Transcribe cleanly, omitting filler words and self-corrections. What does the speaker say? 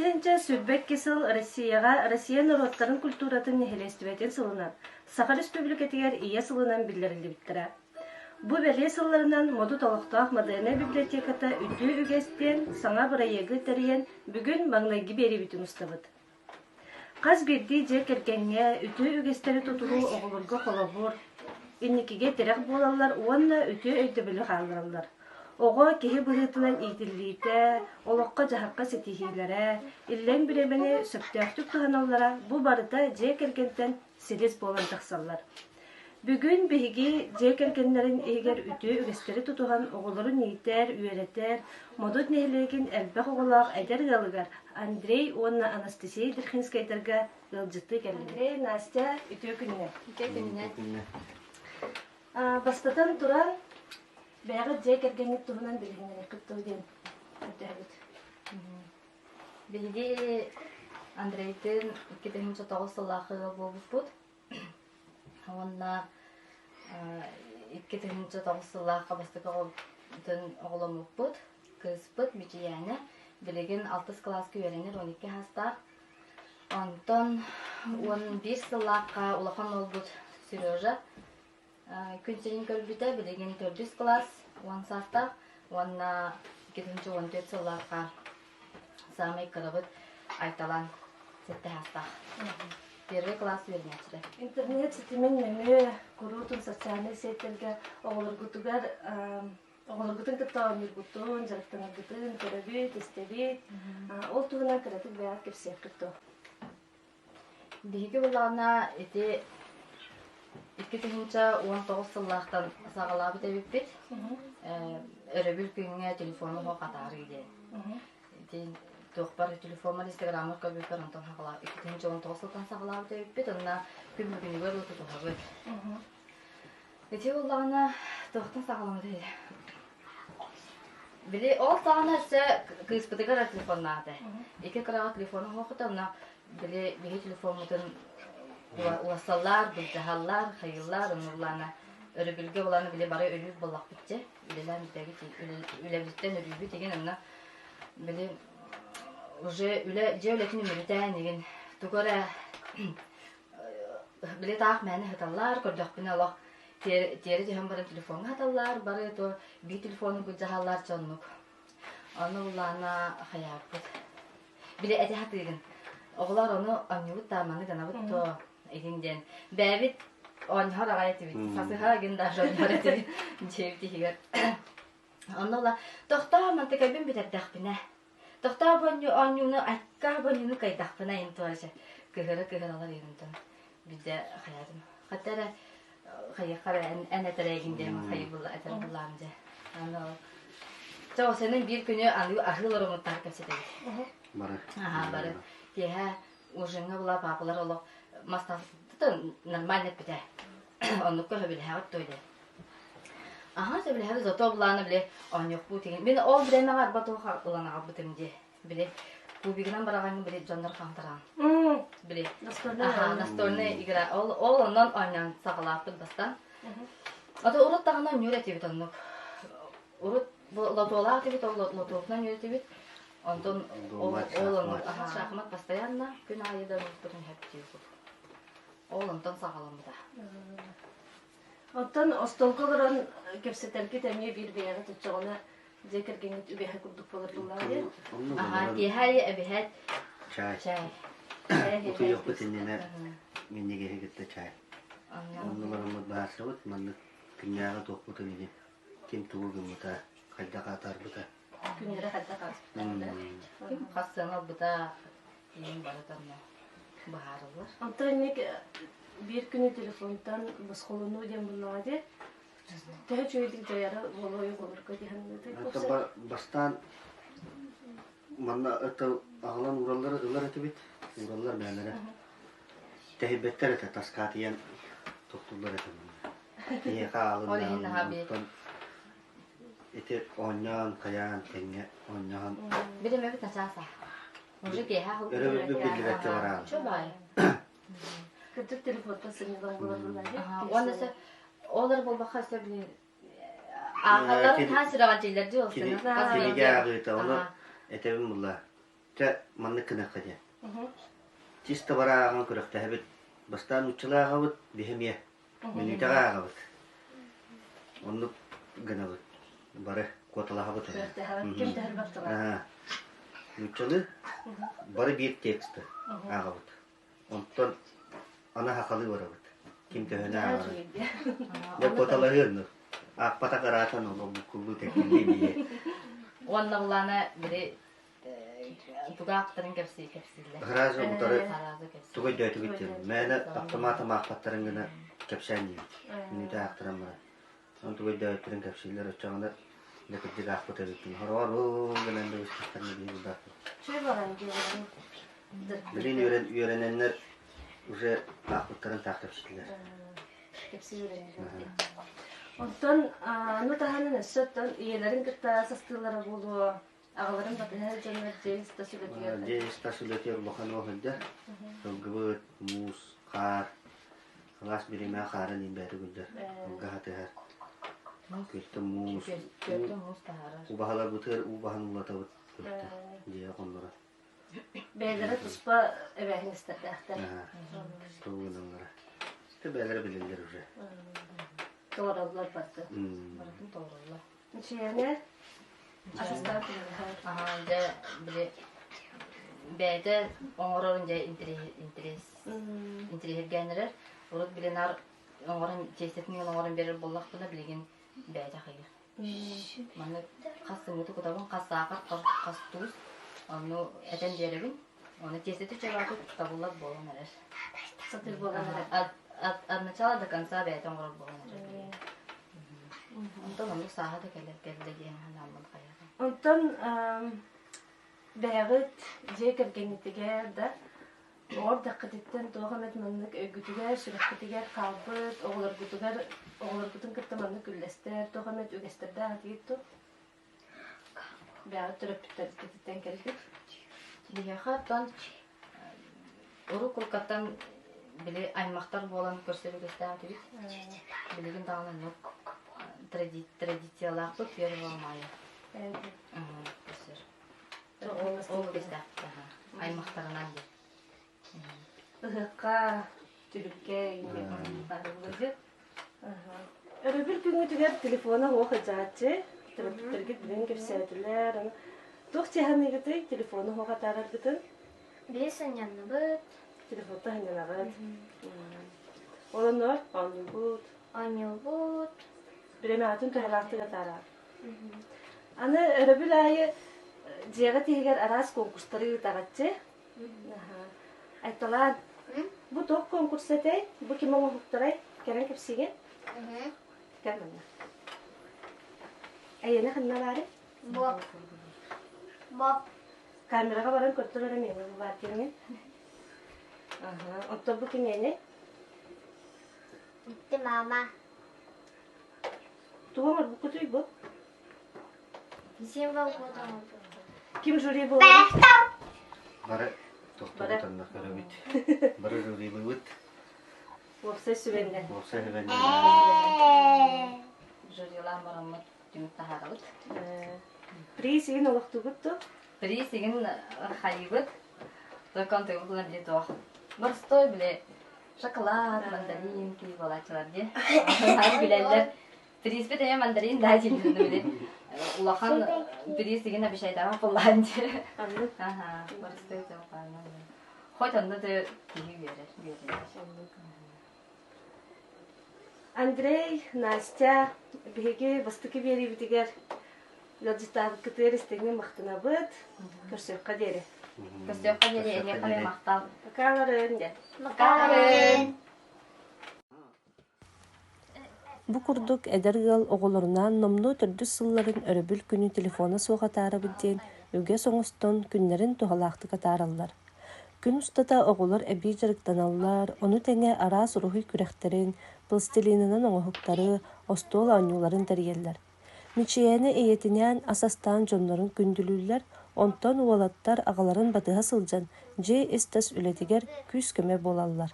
2022 сыл Россияҕа Россия норуоттарын культуратын нэһилиэстибэтин сылынан, Саха Республикатыгар Ийэ сылынан биллэриллибиттэрэ. Бу бэлиэ сылларынан Модут олохтоох модельнай библиотеката Үтүө үгэс диэн саҥа бырайыагы тэрийэн бүгүн маҥнайгы биэриибитин устабыт. Хас биирдии дьиэ кэргэҥҥэ үтүө үгэстэри тутуһуу оҕолорго холобур, инникигэ тирэх буолаллар уонна үтүө өйдөбүлү хааллараллар. Оҕо киһи быһыытынан иитиллиитэ, олоххо-дьаһахха ситиһиилэрэ, иллэҥ бириэмэни сөптөөхтүк туһаналлара бу барыта дьиэ кэргэнтэн силис буолан тахсаллар. Бүгүн биһиги дьиэ кэргэннэрин иһигэр үтүө үгэстэри тутуһан оҕолорун иитэр, үөрэтэр Модут нэһилиэгин элбэх оҕолоох эдэр ыалыгар Андрей уонна Анастасия Дерхинскайдарга ыалдьыттыы кэллибит. Андрей, Настя, үтүө күнүнэн. Үтүө күнүнэн. Бастатан туран, бэйэҕит дьиэ кэргэҥҥит туһунан билиһиннэриэххит дуо диэн көрдөһөбүт. Биһиги Андрейтын 2009 сыллаах ыал буолбуппут. Уонна 2009 сыллаахха бастакы оҕобутун оҕоломмуппут. Кыыспыт Мичийээнэ билигин алтыс кылааска үөрэнэр 12 саастаах. Онтон 11 сыллаахха улахан уолбут Сережа Күн сирин көрбүтэ билигин төрдүс кылаас 10 саастаах уонна 2014 сыллаахха саамай кырабыт Айталан 7 саастаах. Первый класс үөрэнээччитэ. Интернет ситимин нөҥүө куруутун социальнай сетьтэргэ оҕолоргутугар оҕолоргутун кытта оонньуургутун, дьарыктанаргытын көрөбүт, истэбит. Ол туһунан кыратык бэйэҕит кэпсиэххит дуо? Биһиги былаана ити 2019 сыллаахтан саҕалаабыт эбиппит. Өрөбүл күҥҥэ телефону оһох атаарыы диэн. Ити туохпар телефоммар инстаграммар көрбүппэр онтон саҕалаа 2019 сылтан саҕалаабыт эбиппит. Онно күн бүгүнүгэр тутуһабыт. Ити буоллаҕына туохтан саҕаламмытай? Били ол саҕана өссө кыыспытыгар эрэ телефоннаата. Икки кыраҕа телефону оһоххута, онно били биһи телефоммутун улассаллар, былдьаһаллар, хайыыллар, оннуллаана өрөбүлгэ булан били бары өлүүр буоллахпыт дьэ. Үлэлээн бүтэбит, үлэбититтэн өлүүбүт игин онно били уже үлэ дьиэ үлэтин үмүрүтээн игин тугу эрэ били таах мээнэ ыһыталлар, көрдөхпүнэ олох тиэрэ түһэн баран телефоҥҥа ыһыталлар, бары то биир телефону былдьаһаллар дьэ оннук. Ону буллаана хайааппыт. Били этэ сатыыгын. Оҕолор ону оонньуубут да маны гынабыт то игин диэн. Бэйэбит оонньоһор аҕай этибит. Сасыһа игин даже оонньоһор этибит дьиэбит иһигэр. Онно ыла тохтоо мантыкайбын бүтэрдэхпинэ Тохтоо оонньууну айка бонньууну кыайдахпына ин тоже кыһыра кыһыралар иһинтэн бидэ хайаатым хата эрэ хайыахха эрэ эн этэрээгин диэн хайыбылла этэр буллаам дьэ аны чэ осенин биир күнү аны аһыы олорумуттар кэпсэтэбит бары аха бары киэһэ ужиҥҥа була паапалар олох мастафытын нормально эппитэ оннукка сөбүлэһэҕит той дэ Аһаа, сөбүлэһэбит, зато былаана били оонньуохпут игин. Мин ол бириэмэҕэ арба туох ылан аҕалбытым дии. Били кубигынан бараҕаҥҥын били дьоннор хаамтараҕын. Били аһаа, настольная игра. Ол ол онон оонньоон саҕалааппыт бастаан. Ото урут даҕаны оонньуур этибит оннук. Урут бу лотуолаах этибит, ол лотуотунан оонньуур этибит. Онтон ол ол оннук аһаа, шахмат постоянно күн аайы да оннукпутун иһэптиибит. Ол онтон саҕаламмыта. Оттон остуолга олорон кэпсэтэргит эмиэ биир бэйэҕит оччоҕуна дьиэ кэргэҥҥит үгэһэ курдук буолар буоллаҕа дии. Аһаа, киэһэ аайы эбиһээт Чай. чай. Утуйуохпут иннинэ минньигэһи кытта чай. Оннуларыммыт баһаарсыбыт маннык күннээҕи туохпутун иһин ким тугу гыммыта, хайдах аатаарбыта. Күннэрэ хайдах ааспыта. Ким хас сыана ылбыта иин барыта онно быһаарыллар. Онтон инник биир күнү телефонтан босхолонуу диэн буллаҕа дии. Төһө үчүгэйдик дьайара буолуой оҕолорго диэн Бастаан манна это аҕалан уураллар ылар этибит. Уураллар бээлэрэ. Тэһийбэттэр этэ таскаатыйан туттуллар этэ манна. Киһиэхэ Ол иһин наһаа аалын Ити оонньоон, хайаан, тэҥҥэ оонньоон Билимэбит начаас Уже киэһэ Өрөбүлбүт биллибэккэ бараан. Чо баай. Кырдьык телефонтан сынньалаҥ буолар Уонна сө ол эрэ буолбакка өссө блин аахалларын хаан сүрэҕэлдьииллэр дии ол Кинигэ ааҕыыта ону этэбин булла. Чэ, маннык гыныахха диэн. Чисто бары ааҕан күрэхтэһэбит. Бастаан нууччалыы ааҕабыт, биһи эмиэ. Мүнүүтэҕэ ааҕабыт. Оннук гынабыт. Бары куоталаһабыт. Күрэхтэһэбит. Ким төһөр батталаах? Нууччалыы бары биир тексты ааҕабыт. Онтон аны сахалыы барабыт. Ким төһөнү ааҕар. Дьэ куоталаһыы оннук. Аахпатах ыраатан ол буккуллуу тэккиллии биһи. Уонна булаана били тугаахтарын кэпсии кэпсииллэр. Сразу утары тугу өйдөөтүгүт диэн. Мээнэ автоматом аахпаттарын гына кэпсээн диибит. Мүнүүтэ аахтаран баран. Ону тугу өйдөөбүттэрин кэпсииллэр оччоҕуна дьэ кырдьык аахпыт эбиккин. Хороҕор уу гынан да быстахтарына биһи булдаахпыт. Чүй баран диэбитим. Билин үөрэн үөрэнэннэр уже аахпыттарын таах кэпсииллэр. Кэпсии үөрэнэллэр. Онтон аны таһынан өссө оттон ийэлэрин кытта састыыллара буолуо. Аҕаларын батыһа дьоннор дьиэ ис-тас үлэтигэр Дьиэ ис-тас үлэтигэр улахан уох сылдьар. Сылгыбыт, муус, хаар, сылаас бириэмэ хаарын иинбээти сылдьар. Ылга хатыһар. Күөлтэн муус, Күөлтэн муус таһаарар. убаһаларбытыгар уу баһан уулатабыт күөлтэн дьиэ хонноро. Бэйэлэрэ туспа эбээһинэстэрдээхтэр. Тугу гыналлара. Бэйэлэрэ билэллэр уже. Толороллор барыты. Барытын толороллор. Дьиэни асыстаан түмүлэһэр. Аһаа, дьэ, били бэйэтэ оҥорорун дьэ интэриэс интэриэһиргээн эрэр. Урут били наар оҥорон тиэстэтин оҥорон биэрэр буоллахпына, билигин бэйэтэ хайыыр. Маннык хас сымыыты кутабын, хас саахар, хас туус, онну этэн биэрэбин. Ону тиэстэтэ чөбөтүк табыллар буолан эрэр. Сатыр буолан эрэр. От, от, от начала до конца бэйэтэ оҥорор буолан эрэр билигин. Онтон оннук сааһа да кэлэр кэллэ диэн санааммын хайаатым. Онтон бэйэҕит дьиэ кэргэҥҥитигэр да оҕо эрдэххититтэн туох эмит маннык өйгүтүгэр, сүрэххитигэр хаалбыт, оҕолоргутугар оҕолоргутун кытта маннык үллэстэр, туох эмит үгэстэрдээх этигит дуо? Бэйэҕит төрөппүттэргититтэн кэлбит. Биһиэхэ оттон уруккаттан били аймахтар буолан көрсөр үгэстээх этибит. Билигин даҕаны оннук традициялаахпыт первого мая. Көрсөр. Ол үгэстээхпит аймахтарынан диэн. Ыһыахха, түбүккэ Өрөбүл күҥҥүтүгэр телефона суох ыдьааччы, төрөппүттэргит бүгүн кэпсээтилэр. Туох чаһаныыгытый телефону суох атаараргытын? Биһи сынньанныбыт. Телефонта сынньанаҕыт. Олоннор оонньуубут. Оонньуубут. Бириэмэҕитин туһалаахтык атаараҕыт. Аны өрөбүл аайы дьиэҕит иһигэр араас конкурстары ыытаҕытчы. Айталаан, бу туох конкурс этэй? Бу ким оҥоһуктарай? Кэлэн кэпсиигин? Кэл манна. Эйиэнэ ханна баарый? Боб. Боб. Камераҕа баран көрдөр эрэ миэнэ бу баар диэҥҥин. Аха, оттон бу кимиэнэй? Ити мама. Тугу оҥорбуккутуй бу? Символ года оҥорбуппут. Ким жюри буолар? Бары тохтобутанна көрөбүт. Бары жюрилыбыт. Уопсай сүбэннэн. Уопсай сүбэннэн. Жюрилаан бараммыт түмүк таһаарабыт. Приз игин олохтугут ту? Приз игин хайыбыт. Только онтуйбутунан дии туох. Боростой били шоколад, мандарин кии буолааччылар дии. Билэллэр. Приспит эмэ мандарин да дииллэр били. Улахан приз игин обещайтаҕа куллаан дии. Аха, боростой туохпаанан. Хоть онно да киһи үөрэр, үөрэр. Андрей, Настя, биһиги бастакы биэриибитигэр ыалдьыттаабыккытыгар истиҥник махтанабыт. Көрсүөххэ диэри. Көрсүөххэ диэри эһиэхэ махтал. Пока-ларын диэн. Пока-ларын. Бу курдук эдэр ыал оҕолорунаан номнуо төрдүс сылларын өрөбүл күнү телефона суох атаарабыт диэн үгэс оҥостон күннэрин туһалаахтык атаараллар. Күн устата оҕолор эбии дьарыктаналлар, ону тэҥэ араас уруһуй күрэхтэрин, пластилинынан оҥоһуктары, остуол оонньууларын тэрийэллэр. Мичийэни ийэтинээн ас астаан дьоннорун күндүлүүллэр, онтон уолаттар аҕаларын батыһа сылдьан дьиэ ис-тас үлэтигэр күүс-көмө буолаллар.